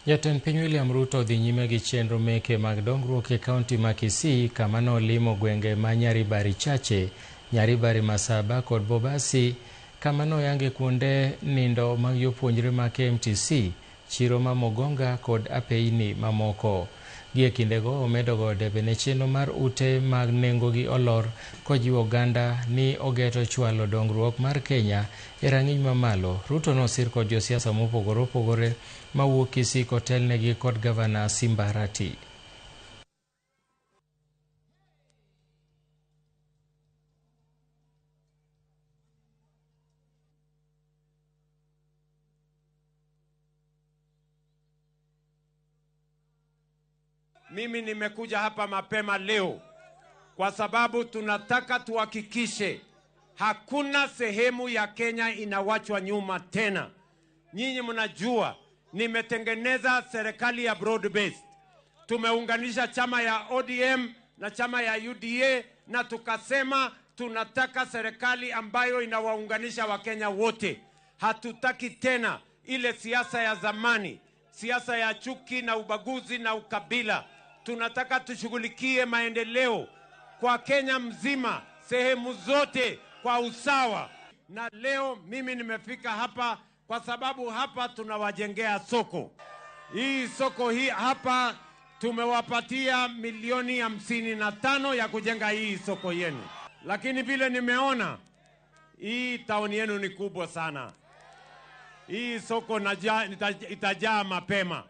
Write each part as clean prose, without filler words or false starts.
Jatend piny William Ruto dhi nyime gi chenro meke mag dongruok e kaunti ma Kisii kama nolimo gwenge ma Nyaribari Chache, Nyaribari Masaba kod Bobasi kama noyange kuonde nindo mag jopuonjre ma KMTC, chiro ma Mogonga kod apeini mamoko. Gie kindego omedo goyo debe ne chenro mar ute mag nengogi olor kojiwo oganda ni ogeto chwalo dongruok mar Kenya e rang'iny mamalo. Ruto nosir kod josiasa mopogore opogore mawuok Kisii kotelnegi kod gavana Simba Arati. Mimi nimekuja hapa mapema leo kwa sababu tunataka tuhakikishe hakuna sehemu ya Kenya inawachwa nyuma tena. Nyinyi mnajua nimetengeneza serikali ya broad based. Tumeunganisha chama ya ODM na chama ya UDA na tukasema tunataka serikali ambayo inawaunganisha Wakenya wote. Hatutaki tena ile siasa ya zamani, siasa ya chuki na ubaguzi na ukabila. Tunataka tushughulikie maendeleo kwa Kenya mzima, sehemu zote kwa usawa. Na leo mimi nimefika hapa kwa sababu hapa tunawajengea soko. Hii soko hii hapa tumewapatia milioni 55 ya kujenga hii soko yenu, lakini vile nimeona hii tauni yenu ni kubwa sana. Hii soko itajaa mapema.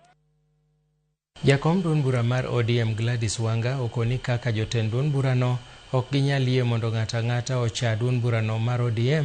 Jakom duond bura mar ODM Gladys Wanga okoni kaka jotend duond burano ok ginyal yie mondo ng'ato ang'ata ocha duond burano mar ODM.